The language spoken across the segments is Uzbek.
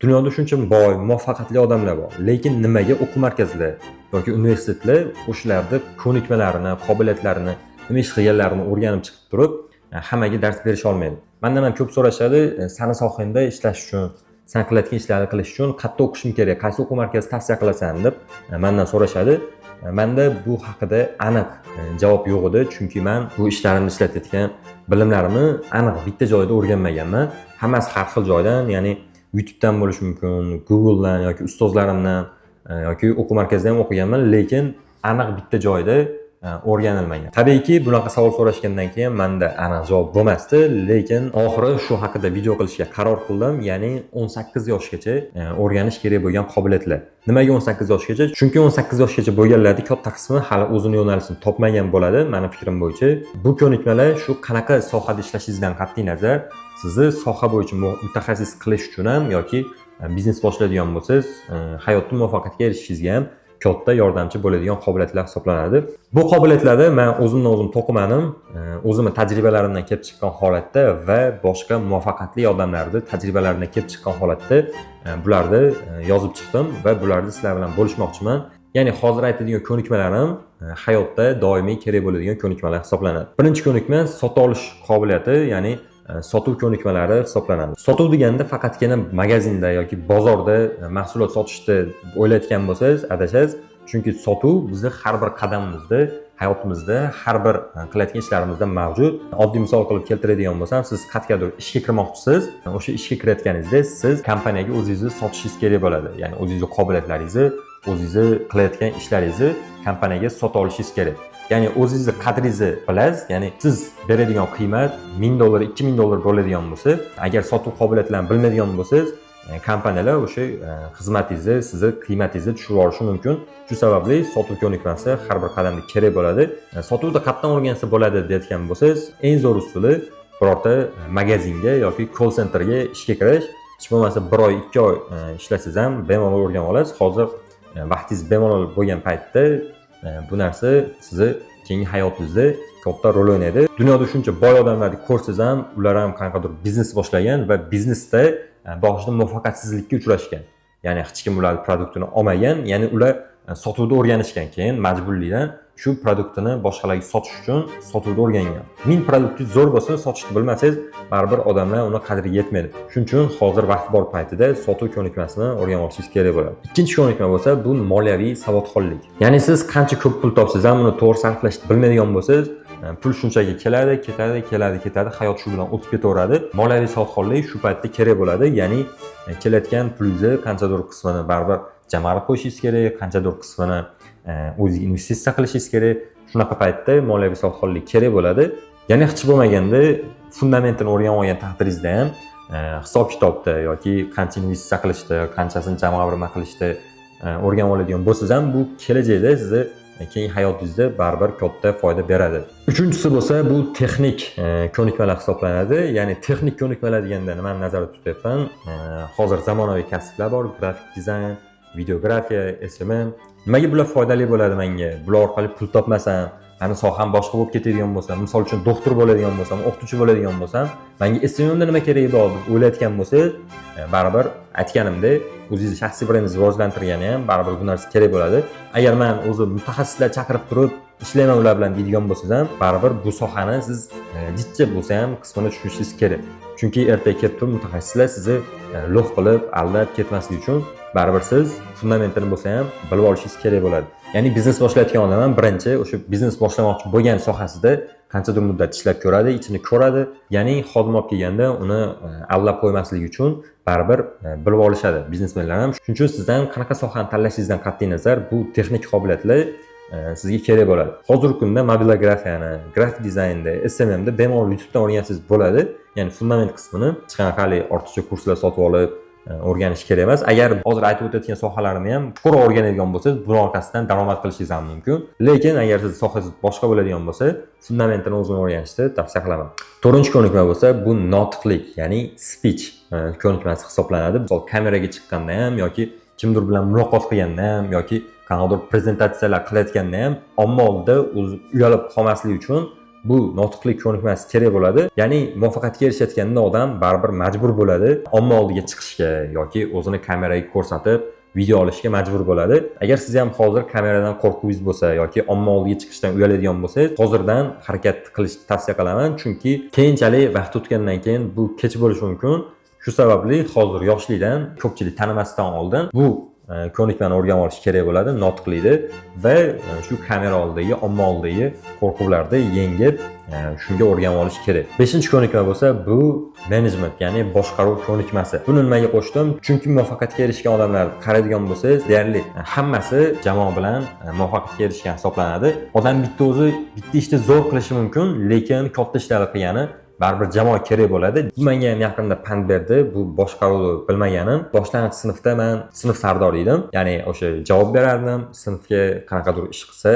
Dunyoda shuncha boy, muvaffaqiyatli odamlar bor. Lekin nimaga o'quv markazlar yoki universitetlar o'shalarni ko'nikmalarini, qobiliyatlarini, nima ish qilganlarini o'rganib chiqib turib, hammaga dars berisha olmaydi? Mandan ham ko'p so'rashadi, sani sohangda ishlash uchun, san qilayotgan ishlarni qilish uchun qayerda o'qishim kerak, qaysi o'quv markazi tavsiya qilasan deb mandan so'rashadi. Manda bu haqida aniq javob yo'q edi, chunki man bu ishlarimni ishlatayotgan bilimlarimni aniq bitta joyda o'rganmaganman. Hammasi har xil joydan, ya'ni YouTube'dan bo'lishi mumkin, Google'dan yoki ustozlarimdan yoki o'quv markazida ham o'qiganman, lekin aniq bitta joyda o'rganilmagan. Tabiiyki, bunaqa savol so'rashgandan keyin menda aniq javob bo'lmasdi, lekin oxiri shu haqida video qilishga qaror qildim, ya'ni 18 yoshgacha o'rganish kerak bo'lgan qobiliyatlar. Nimaga 18 yoshgacha? Chunki 18 yoshgacha bo'lganlarning katta qismi hali o'zini yo'nalishini topmagan bo'ladi, mani fikrim bo'yicha. Bu ko'nikmalar shu qanaqa sohada ishlashingizdan qat'iy nazar sizni soha bo'yicha mutaxassis qilish uchun ham yoki biznes boshlaydigan bo'lsangiz, hayotda muvaffaqiyatga erishishingizga ham katta yordamchi bo'ladigan qobiliyatlar hisoblanadi. Bu qobiliyatlarni man o'zimdan o'zim to'qimadim, o'zimni tajribalarimdan kelib chiqqan holatda va boshqa muvaffaqiyatli odamlarni tajribalaridan kelib chiqqan holatda bularni yozib chiqdim va bularni sizlar bilan bo'lishmoqchiman. Ya'ni hozir aytadigan ko'nikmalarim hayotda doimiy kerak bo'ladigan ko'nikmalar hisoblanadi. Birinchi ko'nikma sota olish qobiliyati, ya'ni sotuv ko'nikmalari hisoblanadi. Sotuv deganda faqatgina magazinda yoki bozorda mahsulot sotishni o'ylayotgan bo'lsangiz, adashasiz. Chunki sotuv bizni har bir qadamimizda, hayotimizda, har bir qilayotgan ishlarimizda mavjud. Oddiy misol qilib keltiradigan bo'lsam, siz qayergadir ishga kirmoqchisiz. O'sha ishga kirayotganingizda siz kompaniyaga o'zingizni sotishingiz kerak bo'ladi. Ya'ni o'zingizni qobiliyatlaringizni, o'zingizni qilayotgan ishlaringizni kompaniyaga sota olishingiz kerak. Ya'ni o'zingizni qadringizni bilasiz, ya'ni siz beradigan qiymat 1000 dollar, 2000 dollar bo'ladigan bo'lsa, agar sotuv qobiliyatlarini bilmaydigan bo'lsangiz, kompaniyalar o'sha xizmatingizni, sizni qiymatingizni tushirib yuborishi mumkin. Shu sababli sotuv ko'nikmasi har bir qadamda kerak bo'ladi. Sotuvni qayerdan o'rgansa bo'ladi deyotgan bo'lsangiz, eng zo'r usuli birorta magazinga yoki call centerga ishga kirish. Hech bo'lmasa bir oy, 2 oy ishlasangiz ham bemalol o'rganib olasiz. Hozir vaqtingiz bemalol bo'lgan paytda bu narsa sizni keyingi hayotingizda katta rol o'ynaydi. Dunyoda shuncha boy odamlarni ko'rsangiz ham, ular ham qanaqadir biznes boshlagan va biznesda boshida muvaffaqiyatsizlikka uchrashgan. Ya'ni hech kim ularni produktini olmagan, ya'ni ular sotuvda o'rganishgan, keyin majburlikdan shu produktini boshqalarga sotish uchun sotuvda o'rgangan. Ming produktingiz zo'r bo'lsa, sotishni bilmasangiz, baribir odamlar uni qadriga yetmaydi. Shuning uchun hozir vaqt bor paytida sotuv ko'nikmasini o'rganib olishingiz kerak bo'ladi. Ikkinchi ko'nikma bo'lsa, bu moliyaviy savodxonlik. Ya'ni siz qancha ko'p pul topsangiz ham, uni to'g'ri sarflashni bilmaydigan bo'lsangiz, pul shunchaki keladi, ketadi, keladi, ketadi, hayot shu bilan o'tib ketaveradi. Moliyaviy savodxonlik shu paytda kerak bo'ladi. Ya'ni kelayotgan pulingizni qanchadir qismini baribir jamg'arib qo'yishingiz kerak, qanchadir qismini o'zingizga investitsiya qilishingiz kerak. Shunaqa paytda moliyaviy savodxonlik kerak bo'ladi. Ya'ni hech bo'lmaganda fundamentini o'rganib olgan taqdiringizda ham hisob kitobda yoki qancha investitsiya qilishda, qanchasini jamg'arma qilishda o'rganib oladigan bo'lsangiz ham, bu kelajakda sizni keyingi hayotingizda baribir katta foyda beradi. Uchinchisi bo'lsa, bu texnik ko'nikmalar hisoblanadi. Ya'ni texnik ko'nikmalar deganda nimani nazarda tutyapman? Hozir zamonaviy kasblar bor: grafik dizayn, videografiya, SMM. Nimaga bular foydali bo'ladi menga? Bular orqali pul topmasam, mani soham boshqa bo'lib ketadigan bo'lsa, misol uchun doktor bo'ladigan bo'lsam, o'qituvchi bo'ladigan bo'lsam, menga SMMda nima keragi bor deb o'ylayotgan bo'lsangiz, baribir aytganimdek, o'zingizni shaxsiy brendingizni rivojlantirgani ham baribir bu narsa kerak bo'ladi. Agar man o'zi mutaxassislar chaqirib turib ishlayman ular bilan deydigan bo'lsangiz ham, baribir bu sohani siz jicha bo'lsa ham qismini tushunishingiz kerak. Chunki ertaga kelib turib mutaxassislar sizni лох qilib aldab ketmasligi uchun baribir siz fundamentini bo'lsa ham bilib olishingiz kerak bo'ladi. Ya'ni biznes boshlayotgan odam ham birinchi o'sha biznes boshlamoqchi bo'lgan sohasida qanchadir muddat ishlab ko'radi, ichini ko'radi. Ya'ni xodim olib kelganda uni aldab qo'ymasligi uchun baribir bilib olishadi biznesmenlar ham. Shuning uchun sizdan qanaqa sohani tanlashingizdan qat'iy nazar bu texnik qobiliyatlar sizga kerak bo'ladi. Hozirgi kunda mobilografiyani, grafik dizaynda, SMMda bemalol YouTubedan o'rgansangiz bo'ladi. Ya'ni fundament qismini hech qanaqa haligi ortiqcha kurslar sotib olib o'rganish kerak emas. Agar hozir aytib o'tayotgan sohalarimni ham chuqur o'rganadigan bo'lsangiz, buni orqasidan daromad qilishingiz ham mumkin. Lekin agar siz sohangiz boshqa bo'ladigan bo'lsa, fundamentini o'zini o'rganishni tavsiya qilaman. To'rtinchi ko'nikma bo'lsa, bu notiqlik, ya'ni speech ko'nikmasi hisoblanadi. Misol, kameraga chiqqanda ham yoki kimdir bilan muloqot qilganda ham yoki qanaqadir prezentatsiyalar qilayotganda ham omma oldida o'zi uyalib qolmaslik uchun bu Bu notiqlik ko'nikmasi kerak bo'ladi. Ya'ni muvaffaqiyatga erishayotganda odam baribir majbur bo'ladi omma oldiga chiqishga yoki o'zini kameraga ko'rsatib video olishga majbur bo'ladi. Agar siz ham hozir kameradan qo'rquvingiz bo'lsa yoki omma oldiga chiqishdan uyaladigan bo'lsangiz, hozirdan harakat qilishni tavsiya qilaman, chunki keyinchalik vaqt o'tgandan keyin bu kech bo'lishi mumkin. Shu sababli hozir yoshlikdan, ko'pchilik tanimasdan oldin bu ko'nikmani o'rganib olish kerak bo'ladi, notiqlikni va shu kamera oldidagi, omma oldidagi qo'rquvlarni yengib, shunga o'rganib olish kerak. Beshinchi ko'nikma bo'lsa, bu menejment, ya'ni boshqaruv ko'nikmasi. Buni nimaga qo'shdim? Chunki muvaffaqiyatga erishgan odamlarni qaraydigan bo'lsangiz, deyarli hammasi jamoa bilan muvaffaqiyatga erishgan hisoblanadi. Odam bitta o'zi bitta ishni zo'r qilishi mumkin, lekin katta ishlarni qilgani baribir jamoa kerak bo'ladi. Bu menga ham yaqinda pand berdi. Bu boshqaruvni bilmaganim. Boshlang'ich sinfda man sinf sardori edim, ya'ni o'sha javob berardim sinfga qanaqadir ish qilsa.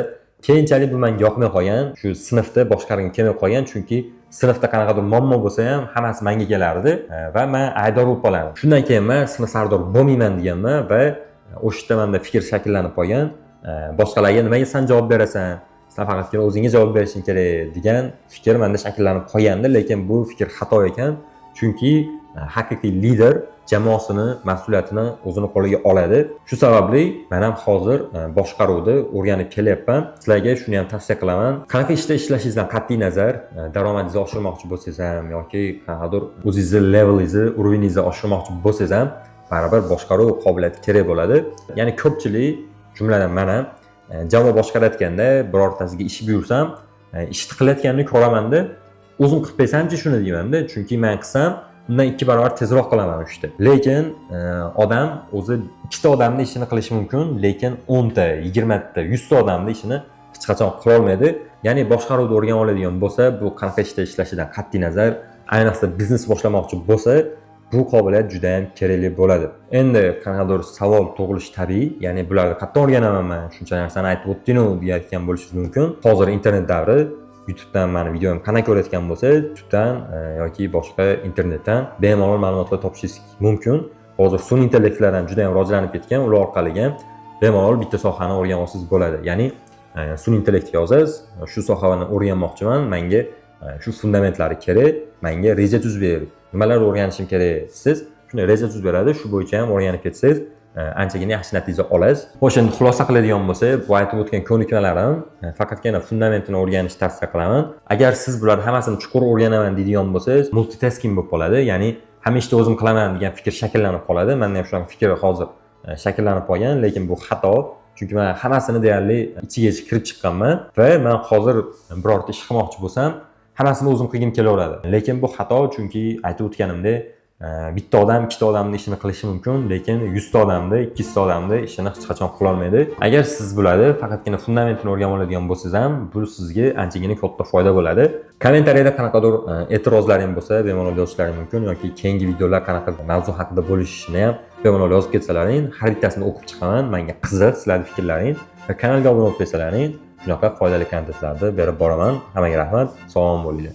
Keyinchalik bu menga yoqmay qolgan, shu sinfda boshqargim kelmay qolgan, chunki sinfda qanaqadir muammo bo'lsa ham hammasi menga kelardi va man aybdor bo'lib qolardim. Shundan keyin man sinf sardori bo'lmayman deganman va o'sha yerda manda fikr shakllanib qolgan: boshqalarga nimaga san javob berasan, san faqatgina o'zingga javob berishing kerak degan fikr manda shakllanib qolgandi. Lekin bu fikr xato ekan, chunki haqiqiy lider jamoasini mas'uliyatini o'zini qo'liga oladi. Shu sababli man ham hozir boshqaruvni o'rganib kelyapman. Sizlarga shuni ham tavsiya qilaman: qanaqa ishda ishlashingizdan qat'iy nazar, daromadingizni oshirmoqchi bo'lsangiz ham yoki qanaqadir o'zingizni levelingizni, уровень ingizni oshirmoqchi bo'lsangiz ham, baribir boshqaruv qobiliyati kerak bo'ladi. Ya'ni ko'pchilik, jumladan man ham, jamoa boshqarayotganda birortasiga ish buyursam, ishni qilayotganini ko'ramanda, o'zim qilib bersamchi shuni deymanda, chunki man qilsam undan 2 barobar tezroq qilaman u ishni. Lekin odam o'zi ikkita odamni ishini qilishi mumkin, lekin 10 ta, 20 ta, 100 ta odamni ishini hech qachon qilolmaydi. Ya'ni boshqaruvni o'rganib oladigan bo'lsa, bu qanaqa ishda ishlashidan qat'iy nazar, ayniqsa biznes boshlamoqchi bo'lsa, bu qobiliyat juda yam kerakli bo'ladi. Endi qanaqadir savol tug'ilishi tabiiy, ya'ni bularni qayerdan o'rganaman, man shuncha narsani aytib o'tdingu deyayotgan bo'lishingiz mumkin. Hozir internet davri. YouTubedan mani videomni qanday ko'rayotgan bo'lsa, YouTubedan yoki boshqa internetdan bemalol ma'lumotlar topishingiz mumkin. Hozir sun'iy intellektlar ham juda yam rivojlanib ketgan, ular orqali ham bemalol bitta sohani o'rganib olsangiz bo'ladi. Ya'ni sun'iy intellektga yozasiz: shu sohani o'rganmoqchiman, manga shu fundamentlari kerak, manga reja tuzib ber, nimalar o'rganishim kerak siz shunday reja tuzib beradi. Shu bo'yicha ham o'rganib ketsangiz, anchagina yaxshi natija olasiz. Xo'sh, endi xulosa qiladigan bo'lsak, bu aytib o'tgan ko'nikmalarim faqatgina fundamentini o'rganishni tavsiya qilaman. Agar siz bularni hammasini chuqur o'rganaman deydigan bo'lsangiz, multitasking bo'lib qoladi, ya'ni hamma ishni o'zim qilaman degan fikr shakllanib qoladi. Manda ham shunaqa fikr hozir shakllanib qolgan, lekin bu xato, chunki man hammasini deyarli ichiga kirib chiqqanman va man hozir birorta ish qilmoqchi bo'lsam, hammasini o'zim qilgim kelaveradi. Lekin bu xato, chunki aytib o'tganimdek, bitta odam ikkita odamni ishini qilishi mumkin, lekin 100 ta odamni, 200 ta odamni ishini hech qachon qilolmaydi. Agar siz bularni faqatgina fundamentini o'rganib oladigan bo'lsangiz ham, bu sizga anchagina katta foyda bo'ladi. Kommentariyada qanaqadir e'tirozlaring bo'lsa, bemalol yozishlaring mumkin yoki keyingi videolar qanaqa mavzu haqida bo'lishini ham bemalol yozib ketsalaring, har bittasini o'qib chiqaman. Manga qiziq sizlarni fikrlaring va kanalga obuna bo'lib qo'ysalaring, shunaqa foydali kontentlarni berib boraman. Hammaga rahmat, sog'lom bo'linglar.